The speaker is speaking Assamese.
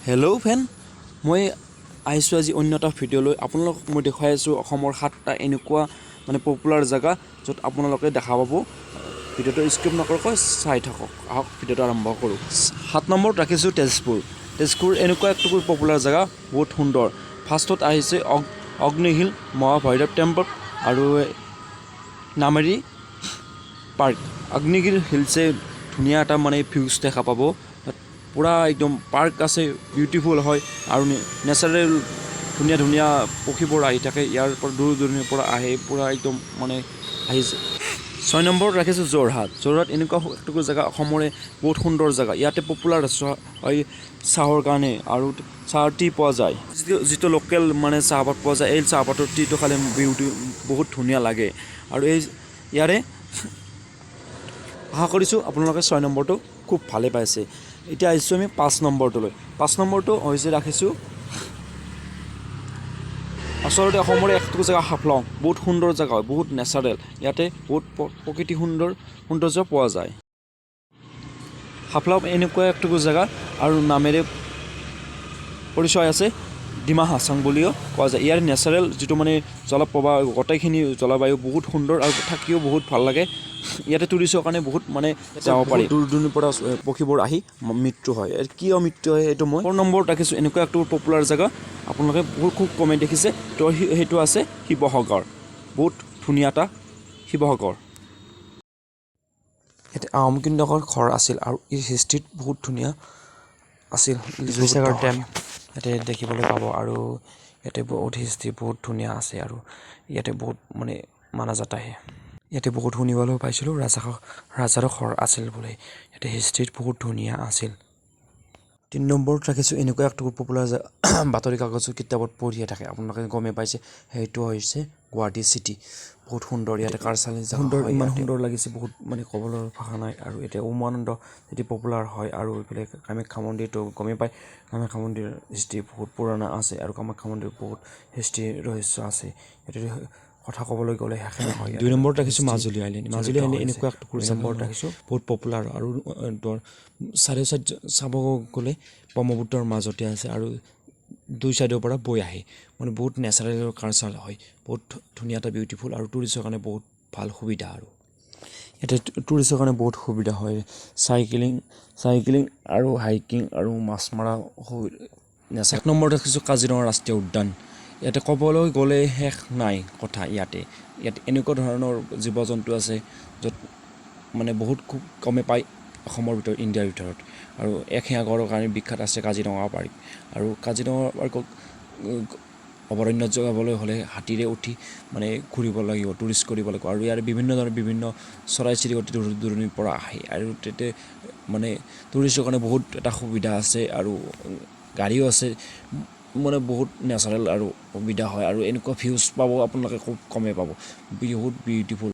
হেল্ল' ফ্ৰেণ্ড, মই আহিছোঁ আজি অন্য এটা ভিডিঅ' লৈ। আপোনালোকক মই দেখুৱাই আছোঁ অসমৰ সাতটা এনেকুৱা মানে পপুলাৰ জেগা, য'ত আপোনালোকে দেখা পাব। ভিডিঅ'টো স্কিপ নকৰাকৈ চাই থাকক। আহক, ভিডিঅ'টো আৰম্ভ কৰোঁ। 7 নম্বৰত ৰাখিছোঁ তেজপুৰ। তেজপুৰ এনেকুৱা একটুকুৰ পপুলাৰ জেগা, বহুত সুন্দৰ। ফাৰ্ষ্টত আহিছে অগ্নিশিল মহাভৈৰৱ টেম্পল আৰু নামেৰি পাৰ্ক। অগ্নিগিৰি হিলছে ধুনীয়া এটা মানে ভিউজ দেখা পাব। তাত পূৰা একদম পাৰ্ক আছে, বিউটিফুল হয় আৰু নেচাৰেল ধুনীয়া ধুনীয়া পক্ষীবোৰ আহি থাকে। ইয়াৰ পৰা দূৰ দূৰণিৰ পৰা আহে, পূৰা একদম মানে আহিছে। 6 নম্বৰত ৰাখিছোঁ যোৰহাট। যোৰহাট এনেকুৱা এটুকুৰ জেগা, অসমৰে বহুত সুন্দৰ জেগা। ইয়াতে পপুলাৰ হয় চাহৰ কাৰণে আৰু চাহৰ টি পোৱা যায়। যিটো যিটো লোকেল মানে চাহপাত পোৱা যায়, এই চাহপাতৰ টিটো খালে বিউটি বহুত ধুনীয়া লাগে। আৰু এই ইয়াৰে আশা কৰিছোঁ আপোনালোকে 6 নম্বৰটো খুব ভালে পাইছে। এতিয়া আহিছোঁ আমি 5 নম্বৰটোলৈ। 5 নম্বৰটো হৈছে ৰাখিছোঁ আচলতে অসমৰে একটুকু জেগা হাফলং। বহুত সুন্দৰ জেগা হয়, বহুত নেচাৰেল। ইয়াতে বহুত প্ৰকৃতি সুন্দৰ সৌন্দৰ্য পোৱা যায়। হাফলং এনেকুৱা একটুকু জেগা আৰু নামেৰে পৰিচয় আছে, ডিমা হাছাং বুলিও কোৱা যায়। ইয়াৰ নেচাৰেল যিটো মানে জলপ্ৰবাহ, গোটেইখিনি জলবায়ু বহুত সুন্দৰ আৰু থাকিও বহুত ভাল লাগে। ইয়াতে টুৰিষ্টৰ কাৰণে বহুত মানে যাব পাৰি। দূৰ দূৰণিৰ পৰা পক্ষীবোৰ আহি মৃত্যু হয়। কিয় মৃত্যু হয়, সেইটো মই 4 নম্বৰত ৰাখিছোঁ। এনেকুৱা একটো পপুলাৰ জেগা, আপোনালোকে বহুত খুব কমেই দেখিছে। তো সেইটো আছে শিৱসাগৰ। বহুত ধুনীয়া এটা শিৱসাগৰ। ইয়াতে আহোম কিংডমৰ ঘৰ আছিল আৰু ই হিষ্ট্ৰীত বহুত ধুনীয়া আছিল। জুইসাগৰ ডেম ইয়াতে দেখিবলৈ পাব আৰু ইয়াতে বহুত হিষ্ট্ৰী বহুত ধুনীয়া আছে আৰু ইয়াতে বহুত মানে মানাজাত আহে। ইয়াতে বহুত শুনিবলৈ পাইছিলোঁ, ৰাজাৰো ঘৰ আছিল বোলে। ইয়াতে হিষ্ট্ৰীত বহুত ধুনীয়া আছিল। 3 নম্বৰত ৰাখিছোঁ এনেকুৱা এক পপুলাৰ, বাতৰি কাগজৰ কিতাপত পঢ়িয়ে থাকে, আপোনালোকে গমেই পাইছে। সেইটো হৈছে গুৱাহাটী চিটি। বহুত সুন্দৰ ইয়াতে কালচাৰেল সুন্দৰ, ইমান সুন্দৰ লাগিছে, বহুত মানে ক'বলৈ ভাষা নাই। আৰু এতিয়া উমানন্দ যিটো পপুলাৰ হয় আৰু এইফালে কামাখ্যা মন্দিৰটো গমেই পায়। কামাখ্যা মন্দিৰ হিষ্ট্ৰী বহুত পুৰণা আছে আৰু কামাখ্যা মন্দিৰ বহুত হিষ্ট্ৰী ৰহস্য আছে। ইয়াতে কথা ক'বলৈ গ'লে শেষে নহয়। 2 নম্বৰত ৰাখিছোঁ মাজুলী আইলেণ্ড। মাজুলী আইলেণ্ড এনেকুৱা এক নম্বৰত ৰাখিছোঁ, বহুত পপুলাৰ আৰু চাৰিও চাইড চাব গ'লে ব্ৰহ্মপুত্ৰৰ মাজতে আছে আৰু দুই চাইডৰ পৰা বৈ আহে। মানে বহুত নেচাৰেল কালচাৰ হয়, বহুত ধুনীয়া এটা বিউটিফুল আৰু টুৰিষ্টৰ কাৰণে বহুত ভাল সুবিধা। আৰু ইয়াতে টুৰিষ্টৰ কাৰণে বহুত সুবিধা হয়। চাইক্লিং আৰু হাইকিং আৰু মাছ মৰা। 1 নম্বৰত ৰাখিছোঁ কাজিৰঙা ৰাষ্ট্ৰীয় উদ্যান। ইয়াতে ক'বলৈ গ'লে শেষ নাই কথা। ইয়াতে ইয়াত এনেকুৱা ধৰণৰ জীৱ জন্তু আছে, য'ত মানে বহুত খুব কমেই পায় অসমৰ ভিতৰত, ইণ্ডিয়াৰ ভিতৰত। আৰু এশিঙীয়া গঁড়ৰ কাৰণে বিখ্যাত আছে কাজিৰঙা পাৰ্ক। আৰু কাজিৰঙা পাৰ্কত অভয়াৰণ্যত যাবলৈ হ'লে হাতীৰে উঠি মানে ঘূৰিব লাগিব, টুৰিষ্ট কৰিব লাগিব। আৰু ইয়াৰ বিভিন্ন ধৰণৰ বিভিন্ন চৰাই চিৰিকটি দূৰ দূৰণিৰ পৰা আহে আৰু তাতে মানে টুৰিষ্টৰ কাৰণে বহুত এটা সুবিধা আছে আৰু গাড়ীও আছে। মানে বহুত নেচাৰেল আৰু সুবিধা হয় আৰু এনেকুৱা ভিউজ পাব আপোনালোকে, খুব কমেই পাব। বহুত বিউটিফুল।